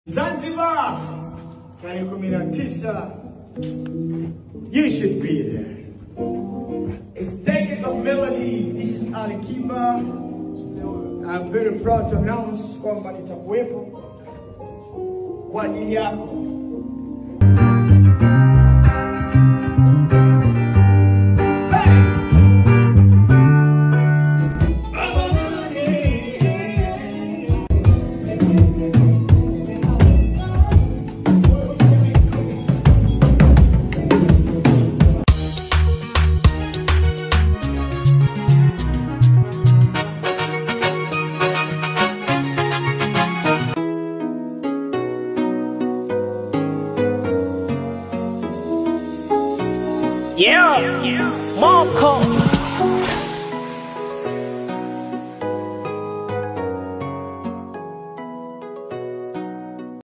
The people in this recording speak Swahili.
Zanzibar, tarehe 19. You should be there. It's Decades of Melody. This is Ali Kiba. I'm very proud to announce kwamba nitakuwepo kwa ajili yako. Yeah, Marco.